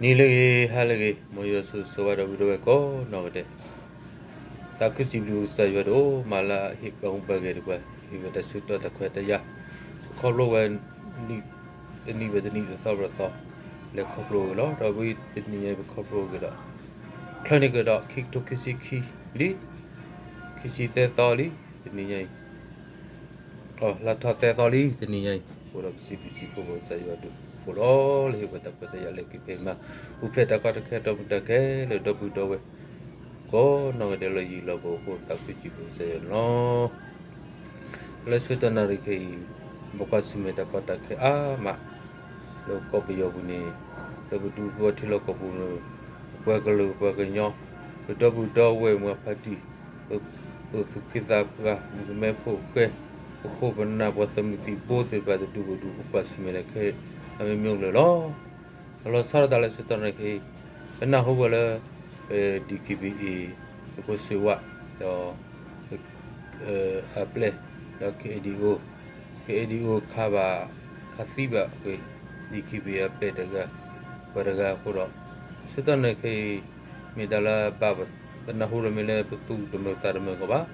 နံၤလၢအဂ့ၤ ဟါလၢအဂ့ၤ မ်ယွၤဆိၣ်ဂ့ၤဆိၣ်ဝါဒီးဝံၤဒီးဝဲကိးနီၢ်ဂၤဒဲး, သးခုစံးဘျုးကစၢ်ယွၤဒိၣ်မးလၢအဟ့ၣ်ပှၤမူပှၤဂဲၤတပှၤ ဟ့ၣ်ဝဲတၢ်ဆၢကတီၢ်တၢ်ခွဲးတၢ်ယာ်, ခီဖျိဝဲ တနံၤဘၣ်တနံၤ တသီဘၣ်တသီ လဲၤခီဖျိဂ့ၤလီၤ. ဒီးဝံၤတနံၤညါအံၤ ပခီဖျိဂ့ၤဒီး ချၢန့ၣ်ကဒီး ခံကထိခံဆံခံလံ, ခံဆံသၢသီလံ, တနံၤညါအံၤ လါထီၣ်သၢသီလံ တနံၤညါအံၤ, အဃိဒီးပစံးဘျုးစံးဖှိၣ်ကစၢ်ယွၤဒိၣ်မးလီၤ လၢဟ့ၣ်ပှၤတၢ်ခွဲးတၢ်ယာ်လၢက့ၤဖဲမး, ပူၤဖျဲးတၢ်ကီတၢ်ခဲ ဒီးမုၢ်တၢ်ခဲလၢာ် ဒီပုၢ်ဒီဝဲၢ် ကိးနီၢ်ဂၤဒဲးလၢယံၤလီၤပှီၢ်အဃိ သးခုစံးဘျုးကစၢ်ယွၤန့ၣ်လီၤ. လၢဆၢကတီၢ်နၣ်ရံၣ်ခဲအံၤ ပကွၢ်ဆၢၣ်မဲာ်တၢ်ကီတၢ်ခဲအါမး လၢကီၢ်ပယီၤပူၤန့ၣ်, လၢပဒူသဝီထံလီၢ်ကီၢ်ပူၤန့ၣ်, ပပှၤကလုာ်ပှၤကညီ, ပဒီပုၢ်ဒီဝဲၢ်မုၢ်ဖးတံၢ်, ပသူၣ်က့သးပှၢ် မုၣ်ကမဲဖိဃဲ, ပခိၣ်ပနၢ်ပှၤသုးမုၢ်သံၣ်ဘိသ့ၣ်တဖၣ်တဒူၣ်ဘၣ်ဒူၣ် ပကွၢ်ဆၢၣ်မဲာ်တၢ်ခဲအံၤ အမ့ၢ်မ့ၢ်ကလၢာ်လီၤ. အလီၤဆီဒၣ်တၢ်လၢဆၢကတီၢ်နၣ်ရံၣ်ခဲအံၤ, ပနၢ်ဟူဝဲလၢ ပ DKBA သုးခိၣ်စ့ဝါ ဒီး အပျဲၢ် ဒီး KNDO, KNDO ခးဘၣ် ခးသံဘၣ်ဝဲ DKBA အပျဲၢ်တဂၤ ပှၤတဂၤအဃိဒီး ဆၢကတီၢ်နၣ်ရံၣ်ခဲအံၤ မ့ၢ်တၢ်လၢဘၣ် ပနၢ်ဟူဒီးမ့ၢ်လၢပသူၣ်တမုာ်သးတမုာ်ကီးဘၣ်.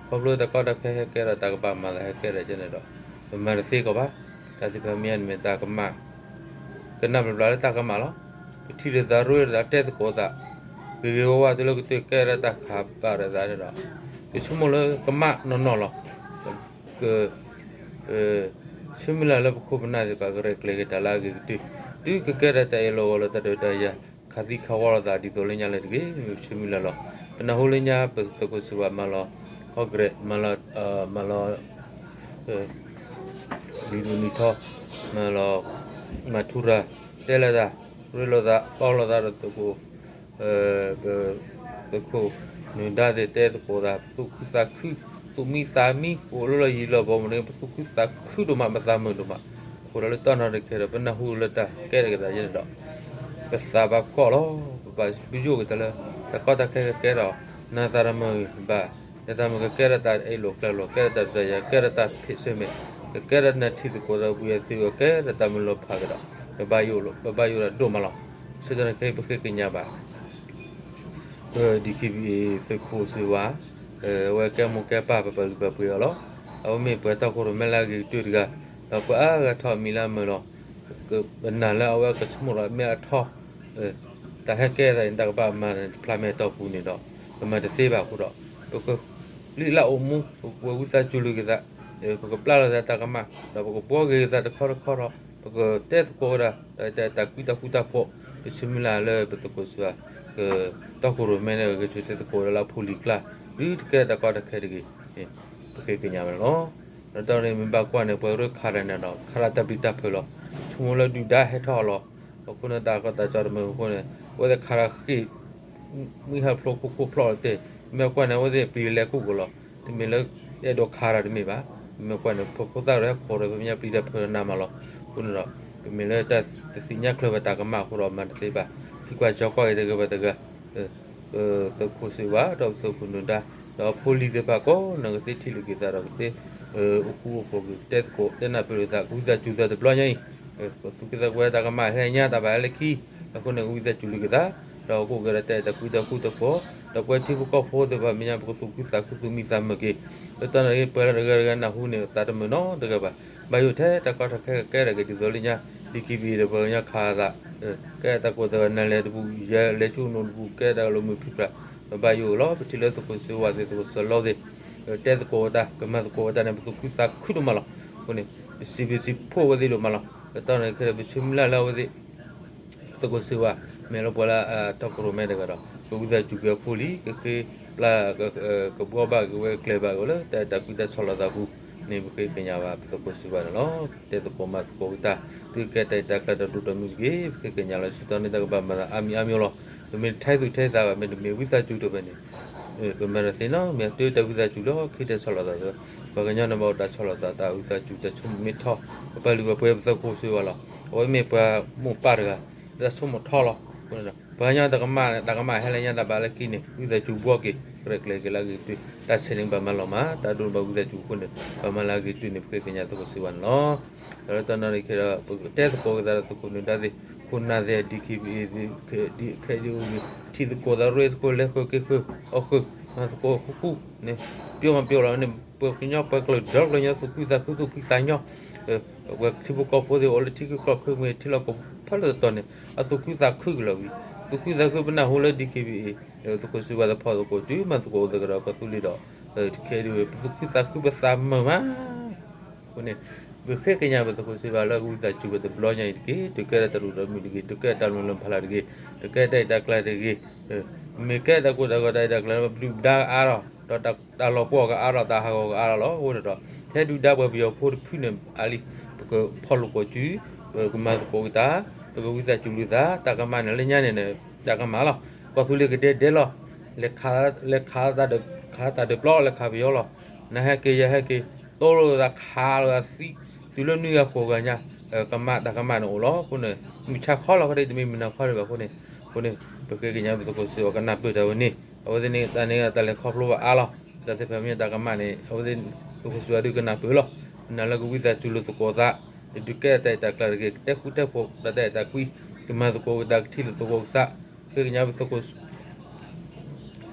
ခီဖျိတၢ်ကီတၢ်ခဲဟဲကဲဒီးတၢ်ကဘၣ်မၤသးဟဲကဲဒီးကဲန့ၣ်ဒီး ပမၤတသ့ကီးဘၣ်. တၢ်သ့ၣ်တဖၣ်မ့ၢ်န့ၣ်မ့ၢ်တၢ်ကမၣ် ကနၣ်ဘျီဘျီလၢတၢ်ကမၣ်လီၤ. ပထံၣ်လိာ်သးရ့လိာ်သးတဲသကိးသး ဂ့ၤဂ့ၤဝါဝါတုၤလၢကတၢၢ်ကဲလၢတၢ်ခးဘၣ်ရသးန့ၣ်ဒီး ကဆိကမိၣ်လၢကမၣ်နီၢ်နီၢ်လီၤ. က ဆၢမုၢ်လၢ်လၢပခိၣ်ပနၢ်သ့ၣ်တဖၣ်ကရဲၣ်ကျဲၤက့ၤတၢ်လၢအဂ့ၤကတၢၢ် တုၤကကဲထီၣ်တၢ်အ့ၣ်လိာ်အီလိာ်တၢ်ဒုးတၢ်ယၤ ခးသံခးဝီလိာ်သးဒ်သိးလၢညါလၢတဂ့ၤ မ့ၢ်ပဆၢမုၢ်လၢ်လီၤ. ပနၢ်ဟူလၢညါပသုးခိၣ်စ့ဝါမၤလီၤ ခီကရဲး မၤလီၤ မၤလီၤ နံၤဒိၣ်နံၤထီ မၤလီၤ မၤထူရၤ တဲလိာ်သး ရ့လိာ်သး ပီၣ်လိာ်သးဒီးသုးခိၣ် ပသုးခိၣ်နၢၤဒါသ့ၣ်တဲသကိးသး ပသူၣ်ခုသးခု သူၣ်မံသးမံ ပအိၣ်လၢလီၢ်ယံၤလီၢ်ဘူးမ့ၢ်န့ၣ် ပသူၣ်ခုသးခုဒိၣ်မး ပသးမုာ်ဒိၣ်မး. အဃိဒီးလၢတၢ်နီၣ်တခါဒီး ပနၢ်ဟူလၢတၢ်ကဲထီၣ်က့ၤသးယဲန့ၣ်ဒီး ပသးဘၣ်ဖှီၣ်လီၤ. ပဘၣ်ပယိၣ်က့ၤတၢ်လၢ တၢ်ကီတၢ်ခဲကကဲထီၣ် နၤသးတမုာ်ဘၣ် နသးမုာ်ကကဲထီၣ်တၢ်အ့ၣ်လိာ်ကျဲၤလိာ် ကဲထီၣ်တၢ်ဒုးတၢ်ယၤ ကဲထီၣ်တၢ်ဖံးဆၢမဲာ် ကကဲထီၣ်နၢ်ထံသကိးဒီးပှၤသုး ကကဲထီၣ်တၢ်မုာ်လီၤဖးကဒီး ပဘၣ်ယိၣ်လီၤ ပဘၣ်ယိၣ်ဒၣ်ဒိၣ်မးလီၤ. ဆၢကတီၢ်နၣ်ရံၣ်ခဲအံၤ ပဃ့ကညးဘၣ် ပ DKBA သုးခိၣ်စ့ဝါ အဝဲကဲမိၢ်ကဲပၢ် ပပာ်လုၢ်ပာ်ပှ့ၤအီၤလီၤ. အဝဲမ့ၢ်ပှၤတီခိၣ်ရိၣ်မဲလၢအဂ့ၤကတၢၢ်တဂၤ ဒီးပှၤအါဂၤထီၣ်အမံၤလၢအမုာ်လီၤ. ပနာ်လၢအဝဲကဆိကမိၣ်လီၤ မ့ၢ်အထီ တၢ်ဟဲကဲသးအံၤ တၢ်ကဘၣ်မၤန့ၣ် တဖျါမဲာ်တီၢ်ပူၤန့ၣ်ဒီး ပမၤတသ့ဘၣ်အဃိဒီး ပကပျံၤလၢအိၣ်မူ ပကဝံသးစူၤလုၢ်က့ၤသး ပကပျၢ်လိာ်သးတၢ်ကမၣ် ဒီးပကဘှီက့ၤသးတခီတခီဒီး ပကတဲသကိးဝဲဒၣ် တၢ်ကူတၢ်ဃူတၢ်ဖိး ပဆၢမုၢ်လၢ်လၢပသုးခိၣ်စ့ဝါ ကတီခိၣ်ရိၣ်မဲန့ၣ် ဂဲၤဆၢထၢၣ်တဲသကိးဝဲဒၣ်လၢအဖိလံၤကျါ ဒုးတကဲတၢ်ကီတၢ်ခဲတဂ့ၤ ပဃ့ကညးဝဲန့ၣ်လီၤ. ဒီးတၢ်န့ၣ်မ့ၢ်ဘၣ်ကွၢ်န့ၣ် ပှၤရၢခးတၢ်န့ၣ်ဒီး ခးတၢ်တၢ်ပျံၤတၢ်ဖုးလီၤ. ဆိကမိၣ်လၢဒုၣ်ဒါဟဲထီၣ်အီၤလီၤ. အဃိန့ၣ်တၢ်ကီတၢ်ခဲတမုာ်အဃိန့ၣ် အဝဲသ့ၣ်ခးတၢ်ဃ့ၢ် မုၢ်ဟးဖျိးခိၣ်ခိၣ်ဖျီၣ်လီၤတ့ၢ် မ့ၢ်ကွၢ်န့ၣ် အဝဲသ့ၣ်ပျံၤလဲၤခိၣ်ကီးလီၤ. တမ့ၢ်လၢအဲၣ်ဒိးခးတၢ်တမ့ၢ်ဘၣ်. မ့ၢ်ကွၢ်န့ၣ် ဖိဖိသၣ်ရဲၣ်ခိၣ်ဒီး ပမ့ၢ်ပျံၤတၢ်ဖုးနးမးလီၤ. အဃိန့ၣ်ဒီး ပမ့ၢ်လၢတၢ်တသ့ၣ်ညါချ့ဘၣ်တၢ်ကမၣ်အဃိဒီး မၤတသ့ဘၣ်. ဟံးကွၢ်ကၠီကွၢ်က့ၤတဂၤဘၣ်တဂၤ သုးခိၣ်စ့ဝါ ဒီးသုးခိၣ်နၢၤဒါ ဒီးအဖိလံၤသ့ၣ်တဖၣ်ကိးနီၢ်ဂၤဒဲးသ့ၣ်ထံၣ်လိာ်က့ၤသးဒီးကသ့ အိၣ်ဃူအိၣ်ဖိးက့ၤ ကတဲသကိးတဲနၢ်ပၢၢ်လိာ်သး ကဝံသးစူၤသးတဘျီညါအံၤ ပသူၣ်က့သးဝဲတၢ်ကမၣ်ဟဲညါတၢ်ဘၣ်ဟဲလၢခံ အဃိန့ၣ် ကဝံသးစူၤလိာ်က့ၤသး ဒီးကအိၣ်က့ၤဒီးတၢ်အဲၣ်တၢ်ကွံတၢ်ဃူတၢ်ဖိး ဒီးပဝဲထံဖိကီၢ်ဖိသ့ၣ်တဖၣ်မဲာ်ညါ ပကသူၣ်ခုသးခုသူၣ်မံသးမုာ်က့ၤ လၢတၢ်န့ၣ်ဂ့ၤ ပှၤလၢတဂၤတဂၤနၢ်ဟူန့ၣ် သးတမုာ်နီတဂၤဘၣ်. ဘၣ်ယိၣ်ထဲတၢ်ကီတၢ်ခဲကကဲထီၣ်က့ၤဒ်သိးလၢညါ လံာ်ခံဘံၣ်ဒီးပှၤကညီခးသး ကဲတၢ်ကိးသးနၤလဲၤတပူၤ ယဲလဲၤဆူနိၣ်တပူၤ ကဲတၢ်ကလိာ်မုာ်ဖံးဖျး ပဘၣ်ယိၣ်လီၤ ပထံၣ်လၢသုးခိၣ်စ့ဝါသ့ၣ် သုးခိၣ်စၢၤလီသ့ၣ် တဲသကိးဝဲတၢ် ကမၤသကိးဝဲတၢ်န့ၣ် ပသူၣ်ခုသးခုဒိၣ်မးလီၤ. အဃိန့ၣ် ပစံးဘျုးစံးဖှိၣ်ဝဲသ့ၣ်ဒိၣ်မးလီၤ. လၢတၢ်န့ၣ်ခဲဒီး ပဆၢမုၢ်လၢ်လၢအဝဲသ့ၣ် သုးခိၣ်စ့ဝါ မ့ၢ်လၢပှၤလၢတီခိၣ်ရိၣ်မဲတဂၤဒီး ကဝံသးစူၤက့ၤအဖိလံၤ ကဃ့ပျၢ် ကဘှီဘၣ်က့ၤဝဲကျဲၤဘၣ်က့ၤဝဲလၢတၢ်အဲၣ်တၢ်ကွံတၢ်ဆီၣ်လီၤသးပူၤန့ၣ် ပဃ့ကညးဘၣ်ပသုးခိၣ်စ့ဝါန့ၣ်လီၤ. တဲသကိးမၤသကိးက့ၤတၢ် သုကဲတၢ်အံၤတၢ်ကျါတၢ်ဒိၣ်တၢ်မုၢ်တက့ၢ် ပဃ့ကညးလၢဆူတၢ်န့ၣ်တၢ်ကဘၣ်မၤသးအါမံၤအါမံၤလီၤ. ပမ့ၢ်ထဲသူၣ်ထဲသးဘၣ် မ့တမ့ၢ်ဝံသးစူၤတဖၣ်န့ၣ် ပမၤတသ့နီတမံၤ တုၤတၢ်ဝံသးစူၤလၢခံတၢ်ဆီၣ်လီၤသး ပှၤကညီန့ၣ်ဘၣ်အိၣ်တၢ်ဆီၣ်လီၤသး တၢ်ဝံသးစူၤတၢ်ဆိကမိၣ်မ့ၢ်ထီ ပပာ်လုၢ်ပာ်ပှ့ၤပသုးခိၣ်စ့ဝါလီၤ. အဝဲမ့ၢ်ပှၤမိၢ်ပၢ်တဂၤ တၢ်ဆိကမိၣ်ထီလီၤ. ပှၤကညီတၢ်ကမၣ် တၢ်ကမၣ်ဟဲလၢညါတၢ်ဘၣ်လၢခံန့ၣ် ဝံသးစူၤဘှီက့ၤ ရဲၣ်ကျဲၤက့ၤလၢအဂ့ၤကတၢၢ် တၢ်ဆဲးန့ၣ်ဘၣ်မၤလီၤမး တၢ်ဒိၣ်န့ၢ်ဘၣ်ဝံသးစူၤအဃိန့ၣ် ဘၣ်မၤလၢအဂ့ၤကတၢၢ်န့ၣ် ပဃ့ကညးသုးခိၣ်စ့ဝါန့ၣ်လီၤ. ဒီးလၢတၢ်နီၣ်န့ၣ်ခဲဒီး ပကတဲသကိးက့ၤသးဒီးသုးခိၣ်နၢၤဒါသ့ၣ် ခိၣ်နၢ်သ့ၣ် DKBA သ့ၣ် ခဲအံၤဒ်အိၣ်န့ၣ် ထံၣ်သကိးသးရ့သကိး လဲၤဃုာ်က့ၤဃုာ် အီၣ်ဃုာ် မၤသကိးဃူဃူန့ၣ် ပျိမးပျိလီၤန့ၣ် ပှၤကညီပှၤကလုာ်ဒီကလုာ်ညါ သူၣ်ခုသးခု သူၣ်ဖှံသးညီ ပှၤထံဖိကီၢ်ဖိသ့ၣ် အိၣ်လၢထံချၢကီၢ်ချၢမ့ၢ် ထံလီၢ်ကီၢ်ဖးလၢတတီၤန့ၣ် အသူၣ်ခုသးခုကလီၤဝံၤ သူၣ်ခုသးခု ပနၢ်ဟူလၢ DKBA သုးခိၣ်စ့ဝါသဖီသကိး တုၤမၤသကိးသကဒီးကီၢ်သူလ့ၤဒီး ခဲအံၤဒ်အိၣ် ပသူၣ်ခုသးခု ပသးမုာ်မး အဃိန့ၣ် ပဃ့ကညးပသုးခိၣ်စ့ဝါလၢကဝံသးစူၤဝဲတဘျီညါအံၤတက့ၢ် တုၤကဲထီၣ်တၢ်ရိၣ်တၢ်မုၢ်တဂ့ၤ တုၤကဲထီၣ်တၢ်လီၤလၢ်ဖးလၢ်တဂ့ၤ တုၤကဲထီၣ်တၢ်အဲၣ်တၢ်ကျါတဂ့ၤ မ့ၢ်ကဲထီၣ်တၢ်ကိၢ်တၢ်ဂီၤတၢ်အဲၣ်တၢ်ကျါ ပဒုၣ်ပဒါကအါထီၣ် ဒီးတၢ်လီၤပှီၢ်ကအါထီၣ် တၢ်ဟးဂီၤကအါထီၣ်လီၤ အဃိန့ၣ်ဒီး ထဲဒုၣ်ဒါပှၤပယီၤဖိတဖုန့ၣ် အါလံ ပကဖီၣ်လိာ်ကွီၢ်စု ပကမၤသကိးက့ၤတၢ် ပကဝံသးစူၤလိာ်သး တၢ်ကမၣ်န့ၣ် လၢညါန့ၣ် တၢ်ကမၣ်လီၤ ကီၢ်သူလ့ၤကဒဲဒဲလီၤ လဲၤခးတၢ်ဒီး ခးတၢ်ဒုးပျီ လဲၤခးပယီၤလီၤ နဟဲက့ၤယဟဲက့ၤ တိလိာ်သးခးလိာ်သးသံ တုၤလၢနွံဂၤဃိးဂၤညါ ကမၣ်တၢ်ကမၣ်န့ၣ်အိၣ်လီၤ အဃိန့ၣ် မုၢ်ဆါခီလီၤ ခီဒ်တမ့ၢ်မုၢ်နၤခီဒံးဘၣ်အဃိန့ၣ် အဃိန့ၣ် ပဃ့ကညးပသုးခိၣ်စ့ဝါကနၢ်ပၢၢ်တၢ်ဝဲန့ၣ် အဝဲသ့ၣ်န့ၣ် တၢ်န့ၣ်တၢ်လဲၤခီဖျိဘၣ်အါလီၤ တၢ်သ့ၣ်တဖၣ်မ့ၢ်တၢ်ကမၣ်န့ၣ် အဝဲသ့ၣ် သုးခိၣ်စ့ဝါဒုးကနၢ်ပၢၢ်လီၤ နာ်လၢကဝံသးစူၤလိာ်သကိးသး ဒုးကဲတၢ်အဲၣ်တၢ်ကျါတဂ့ၤ ကတဲဃူတဲဖိး တၢ်အဲၣ်တၢ်ကွံ ကမၤသကိးက့ၤတၢ် ကထံၣ်လိာ်သကိးကသး ဃ့ကညးပသုးခိၣ်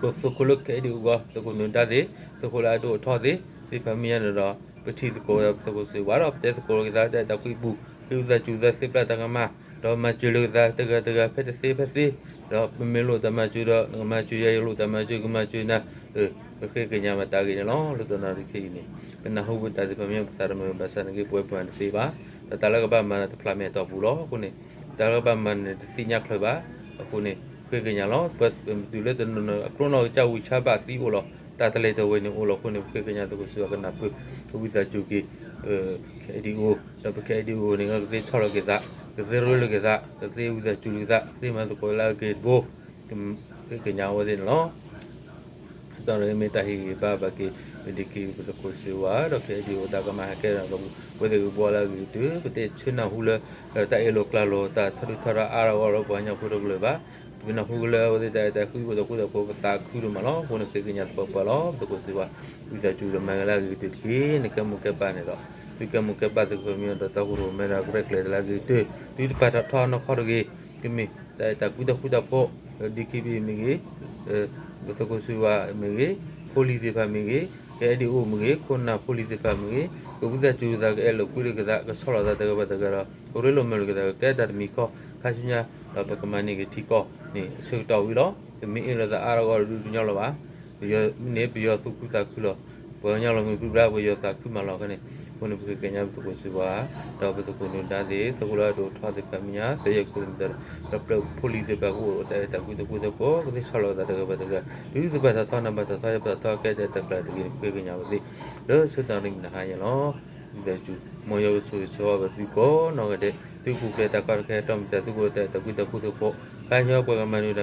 သုးခိၣ်လၢ ခဲအံၤဒ်အိၣ်အဂီၢ် သုးခိၣ်နၢၤဒါသ့ၣ် သုးခိၣ်လၢအဒိၣ်အထီသ့ၣ် သ့ၣ်တဖၣ်မ့ၢ်ညါန့ၣ်ဒီး ပထံၣ်သကိးပသုးခိၣ်စ့ဝါဒီး ပတဲသကိးက့ၤသး တၢ်အဲၣ်တၢ်ကွံအပူၤ ဃ့ဝံသးစူၤသး သ့ပျၢ်တၢ်ကမၣ် ဒီးမၤစၢၤလိာ်က့ၤသး တဂၤတဂၤ ဖဲတသ့ဖဲသ့ ဒီးပမ့ၢ်လိၣ်တၢ်မၤစၢၤဒီး နကမၤစၢၤယၤ ယလိၣ်တၢ်မၤစၢၤ ကမၤစၢၤနၤ ပဃ့ကညးမၤတၢ်ဂ့ၢ်န့ၣ်လီၤ လၢတနံၤအံၤခဲအံၤန့ၣ် ပနၢ်ဟူပတၢ်သ့ၣ်တဖၣ်မ့ၢ်ပသးတမုာ်ဘၣ်ဆၣ်န့ၣ်ဂ့ၤ ပဝဲပမၤတသ့ဘၣ် ဒီးတၢ်လၢကဘၣ်မၤန့ၣ် တဖျးမဲာ်အတီၢ်ပူၤလီၤ အဃိန့ၣ် တၢ်လၢကဘၣ်မၤန့ၣ် တသ့ၣ်ညါချၢဘၣ် အဃိန့ၣ် ဃ့ကညးလီၤ ပတုၤလၢတနီၤနီၤ အကျိနီၢ်ကစၢ်ဝံၤဆါဘၣ်သံအိၣ်လီၤ တၢ်တလဲၤတဝဲန့ၣ်အိၣ်လီၤ အဃိန့ၣ် ပဃ့ကညးသုးခိၣ်စ့ဝါကနၢ်ပၢၢ် ကဝံသးစူၤက့ၤ ခဲအံၤဒ်အိၣ် ဒီးပခဲအံၤဒ်အိၣ်န့ၣ် ကသ့ဆီၣ်လီၤက့ၤသး ကသ့ရ့လိာ်က့ၤသး ကသ့ဝံသးစူၤလိာ်က့ၤသး ကသ့မၤသကိးလၢအဂ့ၤတဘိ ဃ့ကညးအဝဲသ့ၣ်န့ၣ်လီၤ တၢ်န့ၣ်မ့ၢ်တၢ်ဟ့ၣ်ဂံၢ်ဘါဘၣ်က့ၤ ပဒံးက့ၤပသုးခိၣ်စ့ဝါ ဒီးခဲအံၤဒ်အိၣ်တၢ်ကမၣ်ဟဲကဲထီၣ် ပဝဲသ့ၣ်ကဘှီလၢအဂ့ၤကတၢၢ် ပတဆၢနၢ်ဟူလၢ တၢ်အ့ၣ်လိာ်ကျါလိာ် တၢ်ထီဒုၣ်ထီဒါအါထီၣ်အဂီၢ်လၢပှၤကညီဖိတကလုာ်ဘၣ် ပနၢ်ဟူက့ၤလၢအဝဲသ့ၣ်တၢ်အဲၣ်တၢ်ကွံ ပတၢ်ဃူတၢ်ဖိး ပသးခုဒိၣ်မးလီၤ အဃိန့ၣ် ဃ့ကညးသပှၢ်ပှၢ်လီၤ ပသုးခိၣ်စ့ဝါ ဝံသးစူၤဒီးမၤက့ၤလၢအဂ့ၤကတၢၢ်တက့ၢ် နကဲမိၢ်ကဲပၢ်န့ၣ်ဒီး သုကဲမိၢ်ကဲပၢ်သုးခိၣ်မံၤဒီး တၢ်ဃူတၢ်ဖိးမဲဒီး ကရဲၣ်ကျဲၤတၢ်လၢအဂ့ၤကတၢၢ် တုၤတပာ်ထီၣ်ထီနီၢ်ခီတဂ့ၤ ကမ့ၢ်တၢ်အဲၣ်တၢ်ကွံတၢ်ဃူတၢ်ဖိး DKBA မ့ၢ်ဂ့ၤ ပသုးခိၣ်စ့ဝါမ့ၢ်ဂ့ၤ ဖိလံၤသ့ၣ်တဖၣ်မ့ၢ်ဂ့ၤ ခဲအံၤဒ်အိၣ်မ့ၢ်ဂ့ၤ ခိၣ်နၢ်ဖိလံၤသ့ၣ်တဖၣ်မ့ၢ်ဂ့ၤ ကဝံသးစူၤလိာ်သး ကအဲၣ်လိာ်ကွံလိာ်က့ၤသး ကဆီၣ်လီၤသးတဂၤဘၣ်တဂၤဒီး ကရ့လိာ်မုာ်လိာ်က့ၤသး ကကဲတၢ်တမံၤဃီ ခါဆူညါ ဒီးပကမၤန့ၢ်က့ၤထံကီၢ်န့ၣ် အဆၢကတီၢ်ဝံၤလီၤ ပမ့ၢ်အ့ၣ်လိာ်သးအါထီၣ်အဂီၢ်ဒုးတညီလၢၤဘၣ် ပယီၤန့ၣ် ပယီၤသူၣ်ခုသးခုလီၤ ပှၤကညီလီၤမုၢ်ပြံပြါ ပယီၤသးခုမးလီၤခဲန့ၣ် အဃိန့ၣ် ပဃ့ကညးပသုးခိၣ်စ့ဝါ ဒီးပသုးခိၣ်နၢၤဒါသ့ၣ် သုးခိၣ်လၢအဒိၣ်ထီသ့ၣ်တဖၣ်မဲာ်ညါ သယဲၢ်ခိၣ်သ့ၣ်မတၤ ဒီးပျဲၢ်ဖိလံၤသ့ၣ်တဖၣ်ကအိၣ်ဒီးတၢ်အဲၣ်တၢ်ကွံတၢ်ဃူတၢ်ဖိး ကသ့ဆီၣ်လီၤသးတဂၤဘၣ်တဂၤ တုၤသပၢၤထီၣ်ထီနၢ်ပၢၤထီၣ်ထီ ယပၢၤထီၣ်ကဲတၢ်အဲၣ်တၢ်ကျါတဂ့ၤန့ၣ် ပဃ့ကညးဝဲသ့ၣ် လၢဆၢကတီၢ်တနံၤမံၤနဟါညါလီၤ ဝံသးစူၤ မ်ယွၤကဆိၣ်ဂ့ၤဆိၣ်ဝါဘၣ်သုကိးနီၢ်ဂၤဒဲး သုပူၤဖျဲးတၢ်ကီတၢ်ခဲ တီၢ်မံၤတၢ်သုးခိၣ်တၢ်အဲၣ်တၢ်ကွံတၢ်ဃူတၢ်ဖိး ခါဆူညါပှၤကမၤနၢၤ